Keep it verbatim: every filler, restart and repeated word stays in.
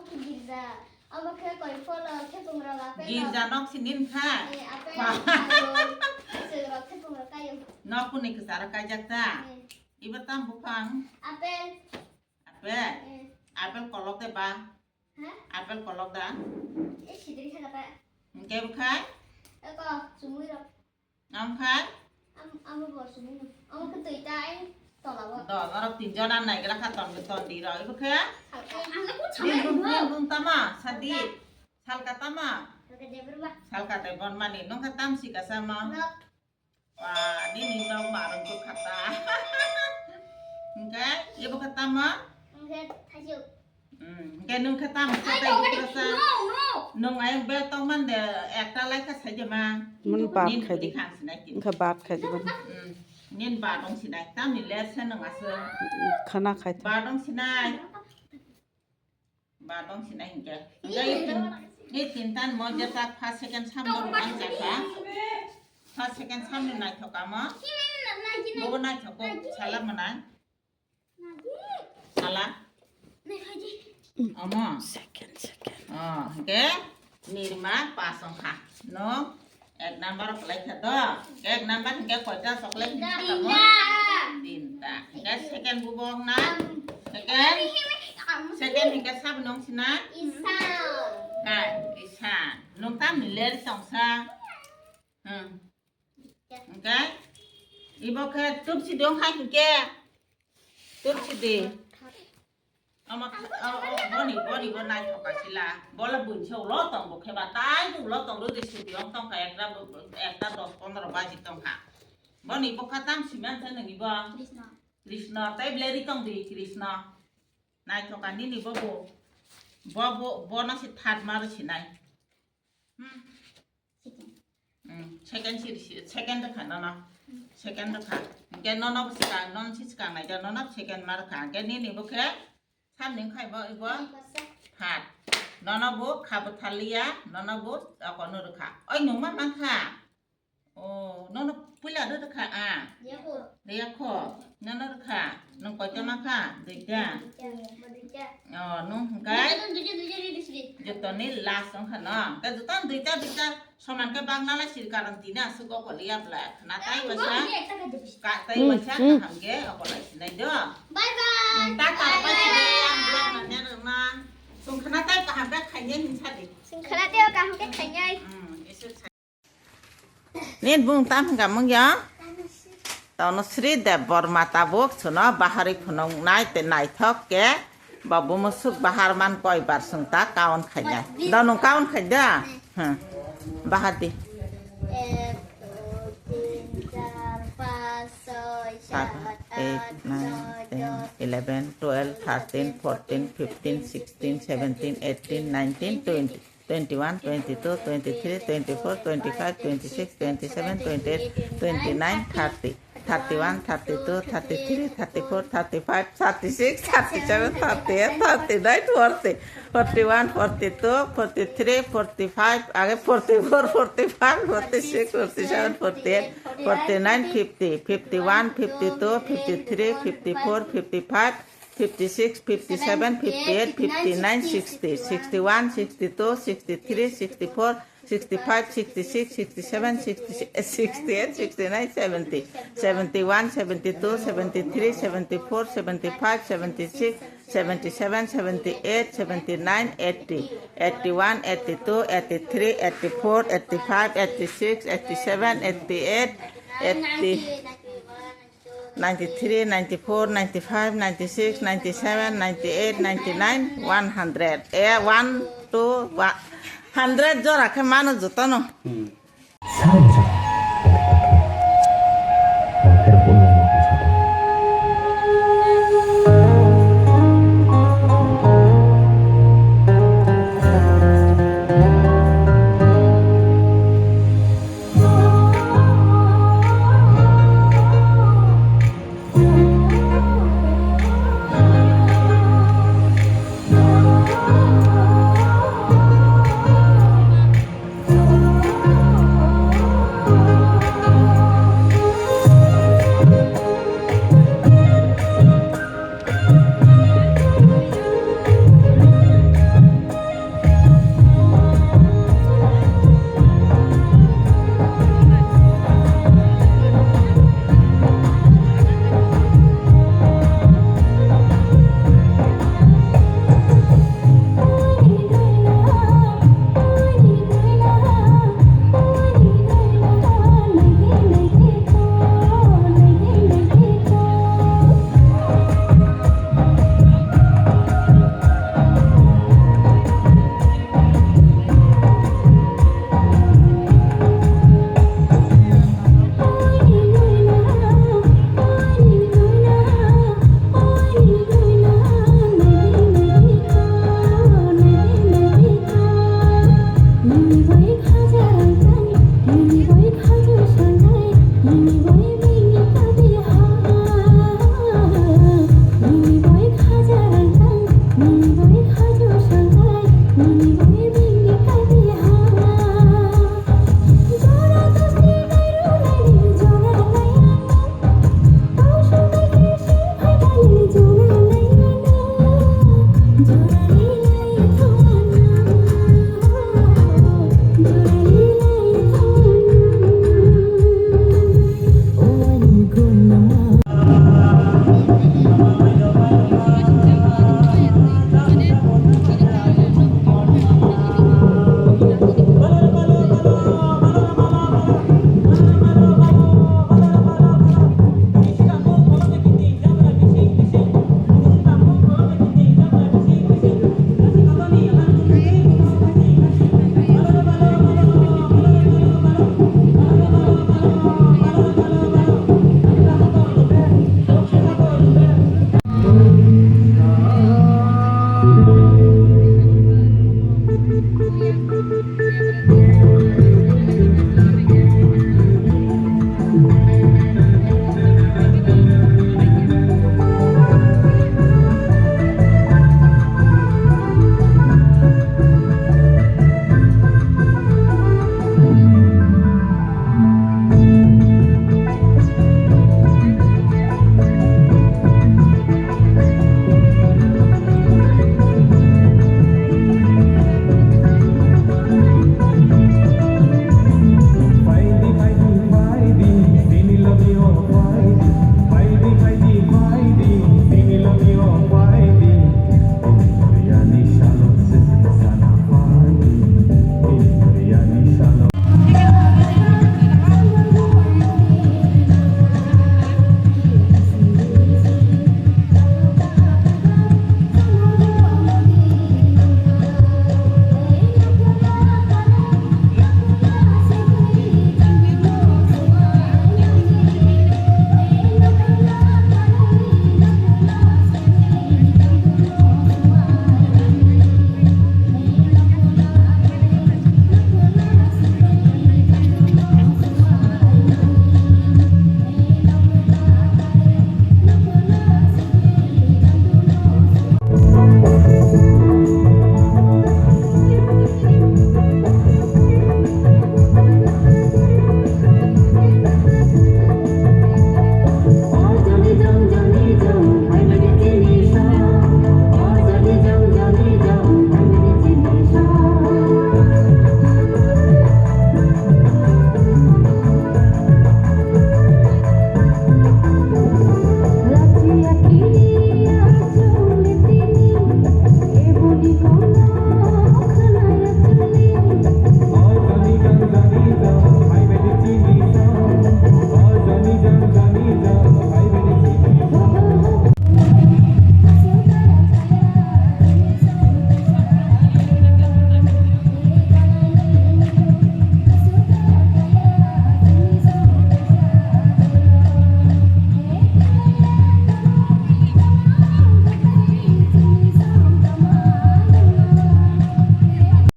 Girja. Obo khe koi pholo, khepungrok apple rok. Girja nok sini wngkha. Eh, apple rok khaio. Swk rok khepungrok khaio. Nok kuni kwcharo kaijak ta. Eh. Ibo tam buphang. Apple. Apple. Eh. Apple kolok de ba. Ha? Apple kolok da. Eh, sidri kha ta. Hingke bukhai? Eko, sumui rok. Am khai? Am, amo bo sumui no. Amo khe twi ta ai tola bo. Do, norok tinjon an naigra kha ton, ton di rok. Ibo khe? Ang, ang, ang, ang, Din bung, din bung tama, sadi. Salka tama. Salka Debbarma. Salka Debbarma ni. Nung khe tam si kasa ma? Nok. Wah, nini nok marung tu kata. Hingke, ibo khe tama? Hingke thaijuk. Hmm, hingke nung khe tamo khe tei bukrasa? No, no. Nung ayang bel tongman de ekta lai kha saija ma. Mun bat khai di. Nin khang sinai tin. Wngkha bat khai di. Hmm, nin bat dong sinai. Tamni ler se nung aso. Khana khai ta. Bat dong sinai. Bat dong sinai hingke. Hingke i tin, i tin tan mo jesa first second sam no rwmang jakha. First second sam no naithok amo. Bobo naithok ko sala manai. Sala. Omo. Second, second. Oh, hingke nirma pas wngkha. No, ek number kwlai kha do. Ek number hingke koita chocolate hingke kha tamo? Tinta. Tinta. Hingke second bubok na. Second. Second hingke sabo nung sina? Isan. Hai, isan. Nung tam ni ler tongsa. Hmm. Hingke ibo khe tupsi dong hai hingke. Tupsi di. Omo, o, o, boni, boni bo naithok ka sila. Bola bunso ulo tong bo khe ba tai ulo tong rudi suti ong tong kha ekta bo, ekta dos pondro baji tong kha. Boni bo kha tam siman se nang ibo. Krishna. Krishna, tai bleri tong di Krishna. Naithok ka nini bo bo. Bo, bo, bono se third mar sinai. Hmm. Second. Hmm, second si, si, second rwkha nono. Hmm. Second rwkha. Hingke nono bo swkang, nono si swkang naida, nono second ma rwkha. Hingke nini bo khe samni khai bo, ibo third. Nono bo kha bo thaliya, nono bo akono rwkha. Oi, nung ma mankha? O, nono puila rwkha, a? Yakho. Yakho. Nono rwkha. Nung koita mankha? Duita. Duita. O, nung hingke? Duita, duita, duita, duita, duita. Jotoni last wngkha no. Hingke joto duita, duita. Soman khe bang nalai siri karon tini aswk o koliya bwla khna tai waisa. Ka tai waisa kaham khe okolai sinai do. Bye bye. Tata bye bye. Ang vlog nanya rwma. Chwng khna tai kaham khe khainai hinsa di. Chwng khna tai kaham khe khainai. Nini bung tam hinka mung ya? Tanusri Debbarma tabuk suno bahari phunuknai tei naithok khe. Bo bumusuk bahar man koi bar sung ta kaun khaida. Da nung kaun khaida? Hmm. Bahar di. Ek, dui, tin, char, panch, choi, sat, eight, nine, ten, eleven, twelve, thirteen, fourteen, fifteen, sixteen, seventeen, eighteen, nineteen, twenty. Twenty-one, twenty-two, twenty-three, twenty-four, twenty-five, twenty-six, twenty-seven, twenty-eight, twenty-nine, thirty, thirty-one, thirty-two, thirty-three, thirty-four, thirty-five, thirty-six, thirty-seven, thirty-eight, thirty-nine, forty, forty-one, forty-two, forty-three, forty-five, age forty-four, forty-five, forty-six, forty-seven, forty-eight, forty-nine, fifty, fifty-one, fifty-two, fifty-three, fifty-four, fifty-five, fifty-six, fifty-seven, fifty-eight, fifty-nine, sixty, sixty-one, sixty-two, sixty-three, sixty-four, sixty-five, sixty-six, sixty-seven, sixty, sixty-eight, sixty-nine, seventy, seventy-one, seventy-two, seventy-three, seventy-four, seventy-five, seventy-six, seventy-seven, seventy-eight, seventy-nine, eighty, eighty-one, eighty-two, eighty-three, eighty-four, eighty-five, eighty-six, eighty-seven, eighty-eight, eighty, ninety-three, ninety-four, ninety-five, ninety-six, ninety-seven, ninety-eight, ninety-nine, one hundred. Eh, one, two, one hundred jora khe mano jotono. Hmm.